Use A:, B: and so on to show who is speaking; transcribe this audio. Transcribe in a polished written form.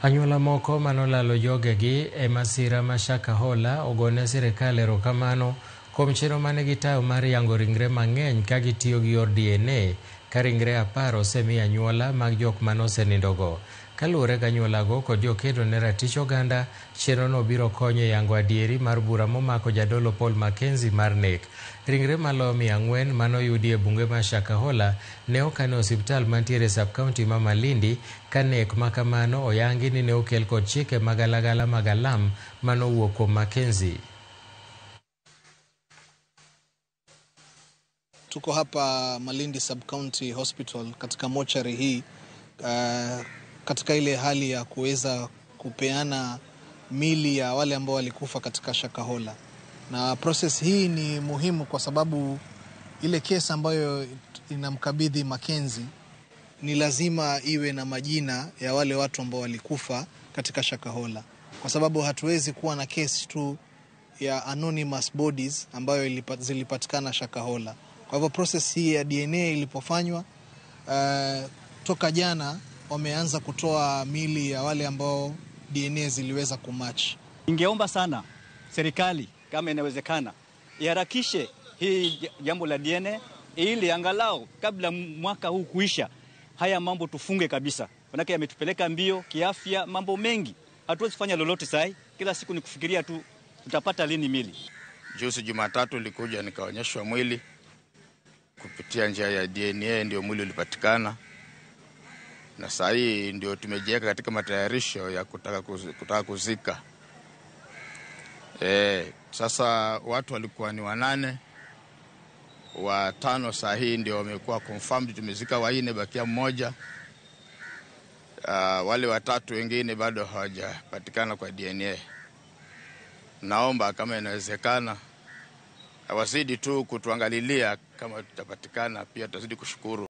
A: Anyuola moko manolalo jogegi e masira ma Shakahola ogone sirikal erokamano kuom chenro mane gitayo mar yango ringre mang'eny ka gitiyo gi yor DNA ka ringre 10 osemi anyuola mag jok manosenindogo. Kaluwore gi anyuolago kod jokedo ne ratich oganda, chenrono biro konyo e yango adieri mar bura momako jadolo Paul Mackenzie mar nek. Ringre maloyo 400 manoyudi e bunge ma Shakahola ne okan e osiptal mantiere e sub-county ma Malindi ka nek makamano oyangi ni ne okel kod chike magalagala mag alam manowuok kuom Mackenzie.
B: Tuko hapa Malindi Sub-County Hospital katika mochari hii katika ile hali ya kuweza kupeana mili ya wale ambao walikufa katika Shakahola. Na process hii ni muhimu kwa sababu ile kesi ambayo inamkabidhi Mackenzie ni lazima iwe na majina ya wale watu ambao walikufa katika Shakahola, kwa sababu hatuwezi kuwa na kesi tu ya anonymous bodies ambayo zilipatikana Shakahola. Kwa hivyo process hii ya DNA ilipofanywa toka jana wameanza kutoa mili ya wale ambao DNA ziliweza kumatch.
C: Ningeomba sana serikali kama inawezekana iharakishe hii jambo la DNA ili angalau kabla mwaka huu kuisha haya mambo tufunge kabisa. Manake yametupeleka mbio kiafya, mambo mengi. Hatuwezi kufanya lolote sai, kila siku ni kufikiria tu tutapata lini mili.
D: Juzi Jumatatu nilikuja nikaonyeshwa mwili kupitia njia ya DNA, ndio mwili ulipatikana. Na saa hii ndio tumejiweka katika matayarisho ya kutaka kuzika. Sasa watu walikuwa ni 8, 5 saa hii ndio wamekuwa confirmed, tumezika 4, bakia 1. Wale 3 wengine bado hawajapatikana kwa DNA. Naomba kama inawezekana wazidi tu kutuangalilia, kama tutapatikana pia tutazidi kushukuru.